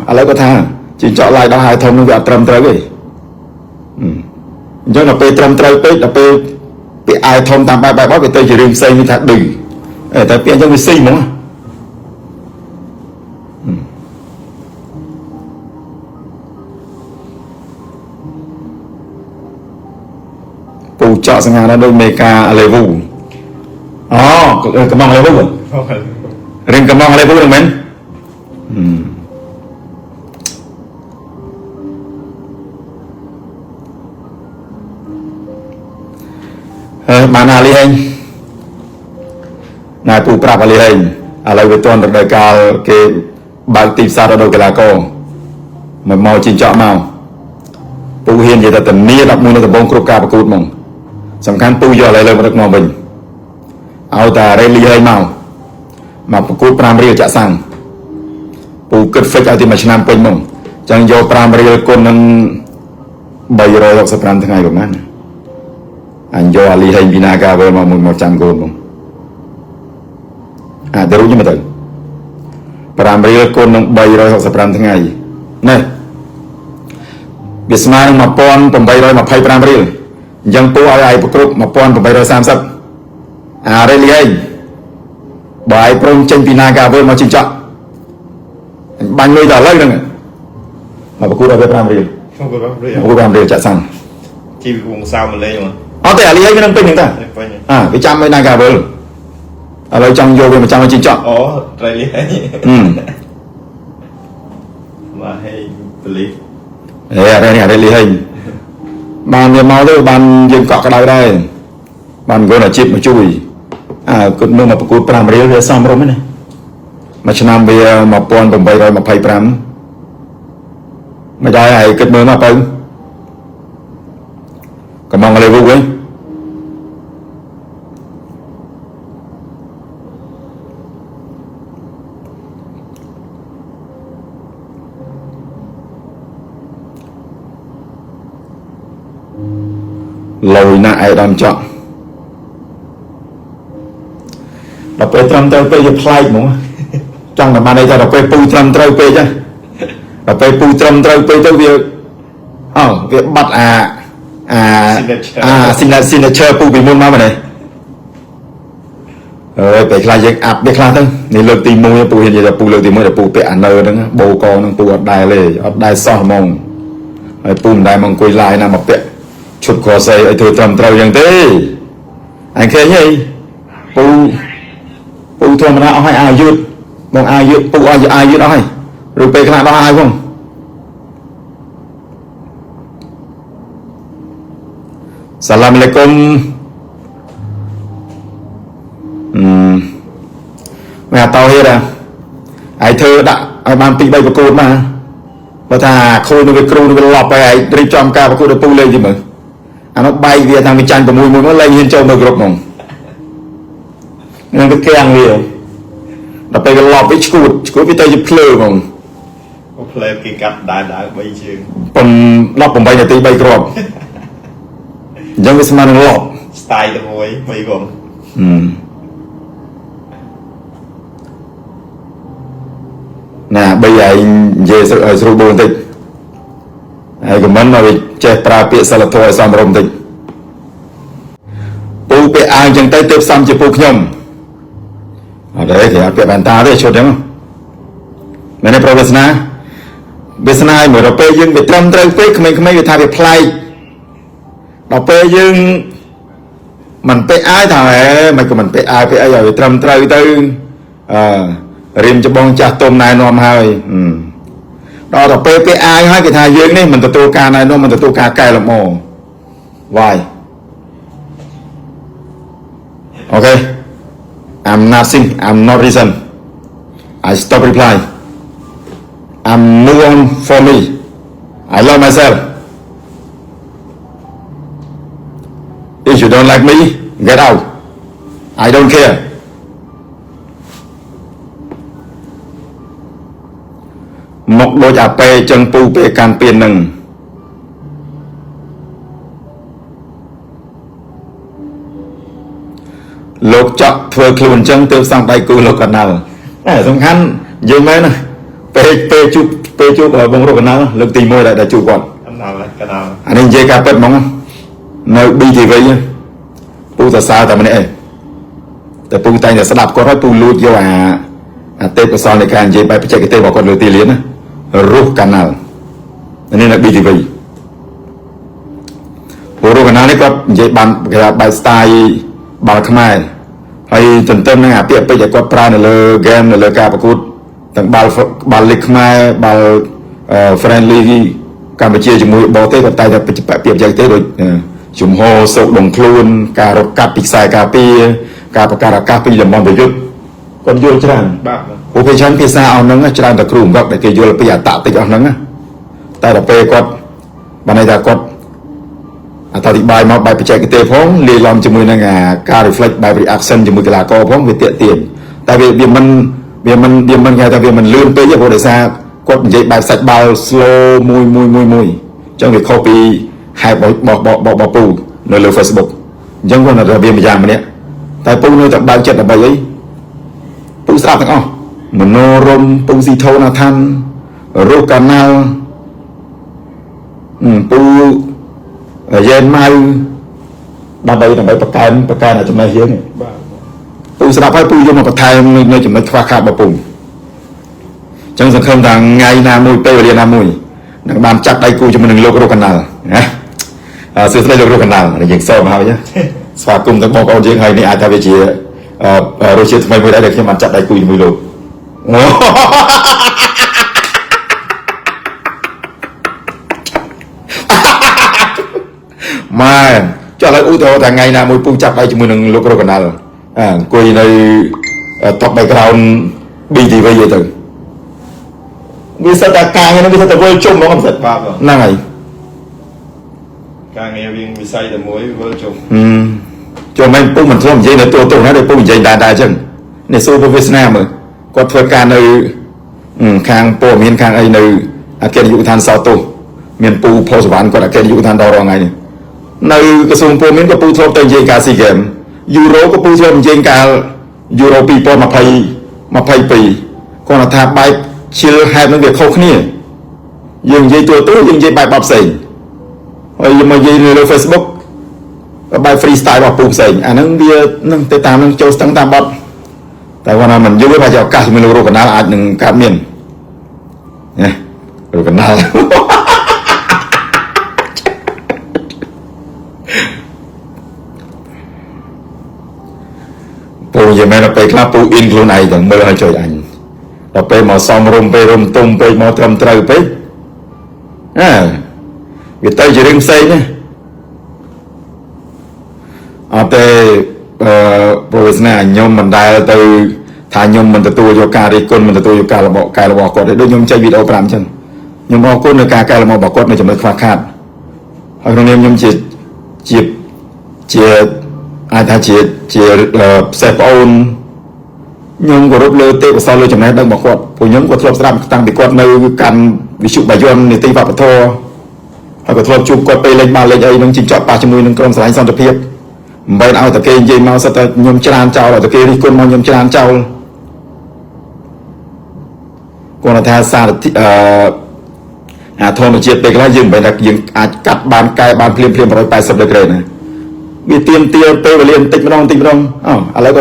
ឥឡូវគាត់ថាជីចក់ឡាយដល់ហើយធំនឹងវាអត់ត្រឹមត្រូវទេអញ្ចឹងដល់ពេលត្រឹមត្រូវពេកដល់ពេលពាក្យអាយធំតាមបែបបែបវាទៅជារឿងផ្សេងវាថាឌឺតែពាក្យអញ្ចឹងវាស៊ីហ្មងពូចောက်សង្ហាណាដូចមេកាលេវូអូកំងលេវូរឿងកំងលេវូហ្នឹងមែនហើយបានអាលីហេងណែពូប្រាប់អាលីហេងឥឡូវវាទាន់រដូវកាលគេបើកទីផ្សាររដូវកីឡាករមកមកជីងចក់មកពូហ៊ាននិយាយថាធានា11នៅដំបងគ្រប់ការប្រកួតហ្មងសំខាន់ពូយកឥឡូវលើមកដឹកមកវិញឲ្យតែរេលីហេងមកមកប្រកួត5រៀលចាក់សាំងពូគិតហ្វិចឲ្យទីមួយឆ្នាំពេញហ្មងចឹងយក5រៀលគុណនឹង365ថ្ងៃប្រហែលអញយកអាលីហេងពីណាកាវើមកមកចាំកូនមកអាចទៅរួចមកទៅ5រៀលគុណនឹង365ថ្ងៃនេះវាស្មើនឹង1825រៀលអញ្ចឹងពូឲ្យឯងប្រគ្រប់1830អារេលីហេងបើឯងព្រមចេញពីណាកាវើមកជីងចក់បាញ់លុយដល់ឥឡូវហ្នឹងមកប្រគួតឲ្យវា5រៀល ខ្ញុំក៏រៀ ប្រគួត5រៀលចាក់សាំង ជីវងសៅមកលេងមក អត់ទេអាលីហេងវានឹងពេញហ្នឹងតា ពេញ អាវាចាំឲ្យណាកាវើឥឡូវចង់យកវាមកចាំឲ្យជីងចក់ អូត្រីលីហេ អឺ មកហេបលី ហេអរនេះអរលីហេងបានវាមកទៅបានយើងកក់ក្ដៅដែរបានអង្គអាជីពមកជួយអើគាត់មើលមកប្រកួត5រៀលវាសមរម្យណាមួយឆ្នាំវា1825មិនដែរហើយគិតមើលមកទៅកំងលេវវិញលយណាស់ឯដាមចក់ដល់ពេលត្រឹមត្រូវពេកវាប្លែកហ្មងចង់តែបានន័យថាដល់ពេលពូត្រឹមត្រូវពេកហ្នឹងដល់ពេលពូត្រឹមត្រូវពេកទៅវាអូវាបាត់អាអាអា signature ពូពីមុនមកមែនទេអើយពេលខ្លះយើងអាប់ពេលខ្លះទៅនេះលើកទី1ពូហ៊ាននិយាយថាពូលើកទី1ដល់ពូពាក់អានៅហ្នឹងបោកហ្នឹងពូអត់ដែលទេអត់ដែលសោះហ្មងហើយពូមិនដែលមកអង្គុយឡាយណាមកពាក់ឈុតក្រសីឲ្យធ្វើត្រឹមត្រូវយ៉ាងទេអញឃើញហីពូពូធម្មតាអស់ហើយអាយឺតបងអាយឺតពូអស់អាយឺតអស់ហើយឬពេលខ្លះដល់អាយផងសាឡាមអាឡៃគុំអឺមែតោហេរ៉ាឯងធ្វើដាក់ឲ្យបាន2 3ប្រកួតមកបើថាខូចនឹងវាគ្រូនឹងវាឡប់ហើយឯងរៀបចំការប្រកួតឲ្យពូលេងទីមើលអានោះបែកវាតាំងពីចាញ់6មួយមកលែងហ៊ានចូលមើលគ្រប់ហ្មងនឹងវាកាំងវាដល់ពេលវាឡប់វាឈួតឈួតវាទៅជាភ្លើហ្មង អូផ្លែគេកាត់ដើរដើរ3ជើង ប៉ុន18នាទី3គ្រាប់អញ្ចឹងវាស្មើនឹងឡប់ ស្ទាយតែមួយ3ក្រុម ណាបីឯងនិយាយស្រួលឲ្យស្រួលបួនបន្តិចហើយខមមិនមកវាចេះប្រើពាក្យសិលធម៌ឲ្យសមរម្យបន្តិចពូពាក្យអាវអញ្ចឹងទៅទើបសមជាពូខ្ញុំអត់ទេគេអត់ពាក្យបានតាទេឈុតអញ្ចឹងមែនទេប្រូវាសនាវាសនាឲ្យមើលដល់ពេលយើងវាត្រឹមត្រូវពេកក្មេងៗវាថាវាប្លែកដល់ពេលយើងមិនពាក់អាវថាហេមិនក៏មិនពាក់អាវពាក់អីឲ្យវាត្រឹមត្រូវទៅអឺរៀមច្បងចាស់ទុំណែនាំហើយដល់ទៅពេលពាក់អាវហើយគេថាយើងនេះមិនទទួលការណែនាំមិនទទួលការកែលម្អ Why? Okay, I'm nothing, I'm not reason. I stop reply. I'm move on for me. I love myself. If you don't like me, get out. I don't care. មកដូចអាប៉េចឹងពូពេលកាន់ពៀននឹងលោកចောက်ធ្វើខ្លួនចឹងទើបសំដៃគូលោកកណ្ដាលតែសំខាន់និយាយមែនណា ពេលពេលជួបពេលជួបបងរកកណាល់លើកទី1ដែលជួបគាត់ កណាល់កណាល់ អានេះនិយាយការពិតហ្មងនៅ BTV ពូសរសើរតែម្នាក់ឯងតែពូតែងតែស្ដាប់គាត់ហើយពូលួចយកអាទេពកោសលនៃការនិយាយបែបបច្ចេកទេសរបស់គាត់លើទីលានណារស់កាណាល់នេះនៅ BTV ពូរស់កាណាល់នេះគាត់និយាយបានគេថាបែប style បាល់ខ្មែរហើយទន្ទឹមនឹងអាពាក្យពេចន៍ដែលគាត់ប្រើនៅលើ game នៅលើការប្រកួតទាំងបាល់បាល់លីកខ្មែរបាល់ friendly កម្ពុជាជាមួយបរទេសគាត់តែងតែពាក្យបច្ចេកទេសដូចជំហរសោកដងខ្លួនការរត់កាត់ពីខ្សែការពារការបង្កើតឱកាសពីតំបន់ប្រយុទ្ធគាត់យល់ច្រើន បាទ ព្រោះពេលច្រើនភាសាអស់ហ្នឹងច្រើនតែគ្រូបង្វឹកដែលគេយល់ពីអតតិចអស់ហ្នឹងតែដល់ពេលគាត់បានន័យថាគាត់អត្ថាធិប្បាយមកបែបបច្ចេកទេសផងលាយឡំជាមួយនឹងអាការ reflect បែប reaction ជាមួយកីឡាករផងវាតាក់ទាញតែវាវាមិនវាមិនវាមិនគេហៅថាវាមិនលឿនពេកទេព្រោះដោយសារគាត់និយាយបែបសាច់បាល់ slow មួយមួយមួយមួយអញ្ចឹងវាខុសពីហេតុរបស់របស់របស់ពូនៅលើ Facebook អញ្ចឹងគាត់ថាវាម្យ៉ាងម្នាក់តែពូនៅតែបើកចិត្តដើម្បីអីពូស្ដាប់ទាំងអស់មនោរមពូស៊ីធូណាថាន់រស់កាណាល់ពូយ៉ែនម៉ៅដើម្បីដើម្បីបង្កើនបង្កើនចំណេះយើង បាទ ពូស្ដាប់ហើយពូយកមកបន្ថែមនៅចំណុចខ្វះខាតរបស់ពូអញ្ចឹងសង្ឃឹមថាថ្ងៃណាមួយពេលវេលាណាមួយនឹងបានចាប់ដៃគូជាមួយនឹងលោករកកណ្ដាលណាសួស្តីលោករកកណ្ដាលយើងសូមហើយស្វាគមន៍ទាំងបងប្អូនយើងហើយនេះអាចថាវាជារសជាតិថ្មីមួយដែរដែលខ្ញុំបានចាប់ដៃគូជាមួយលោកម៉ែចុះឥឡូវឧទាហរណ៍ថាថ្ងៃណាមួយពូចាប់ដៃជាមួយនឹងលោករកកណ្ដាលអង្គុយនៅតុ background BTV អីទៅវាសិតតែការងារហ្នឹងវាសិតតែវិលជុំហ្មងអត់សិត បាទ ហ្នឹងហើយ ការងារវាវិស័យតែមួយវិលជុំ ចូលមិនពូមិនធ្លាប់និយាយនៅទូទៅណាដែលពូនិយាយដែរដែរអញ្ចឹងនេះសួរពូវាសនាមើលគាត់ធ្វើការនៅខាងព័ត៌មានខាងអីនៅអគ្គនាយកដ្ឋានសោទោសមានពូផុសវណ្ណគាត់អគ្គនាយកដ្ឋានដល់រងថ្ងៃនេះនៅក្រសួងព័ត៌មានក៏ពូធ្លាប់ទៅនិយាយកាលស៊ីហ្គេមយូរ៉ូក៏ពូធ្លាប់និយាយកាលយូរ៉ូ2022គាត់ថាបែបឈិលហេតុនឹងវាខុសគ្នាយើងនិយាយទូទៅយើងនិយាយបែបបផ្សេងហើយយើងមកនិយាយនៅលើ Facebook បែប freestyle របស់ពូផ្សេងអាហ្នឹងវានឹងទៅតាមនឹងចូលស្ទឹងតាមបត់តែគាត់ថាមិនយូរទេប្រហែលជាឱកាសជាមួយលោករកកណ្ដាលអាចនឹងកើតមានណារកកណ្ដាល ពូនិយាយមែនដល់ពេលខ្លះពូអ៊ីនខ្លួនឯងទាំងមើលឲ្យជួយអញដល់ពេលមកសំរុំពេលរុំទុំពេកមកត្រឹមត្រូវពេកអើវាទៅជារឿងផ្សេងណាអត់ទេអឺប្រវេសនាខ្ញុំមិនដែលទៅថាខ្ញុំមិនទទួលយកការរិះគន់មិនទទួលយកការរបស់កែរបស់គាត់ទេដូចខ្ញុំចេញវីដេអូ5អញ្ចឹងខ្ញុំអរគុណនៅការកែលម្អរបស់គាត់នៅចំណុចខ្វះខាតហើយក្នុងនាមខ្ញុំជាជាជាអាចថាជាជាផ្សេងប្អូនខ្ញុំគោរពលើទេពកោសល្យលើចំណេះដឹងរបស់គាត់ព្រោះខ្ញុំក៏ធ្លាប់ស្ដាប់តាំងពីគាត់នៅកាន់វិទ្យុបាយ័ននីតិវប្បធម៌ហើយក៏ធ្លាប់ជួបគាត់ពេលលេងបាល់លេងអីនឹងជីងចត់ប៉ះជាមួយនឹងក្រុមស្រឡាញ់សន្តិភាពមិនបែរឲ្យតែគេនិយាយមកសិតតែខ្ញុំច្រានចោលឲ្យតែគេរិះគន់មកខ្ញុំច្រានចោលគាត់ថាសារអឺអាធម្មជាតិពេលខ្លះយើងមិនមែនថាយើងអាចកាត់បានកែបានភ្លាមភ្លាម180ដឺក្រេណាវាទៀមទាពេលវេលាបន្តិចម្ដងបន្តិចម្ដងអូឥឡូវ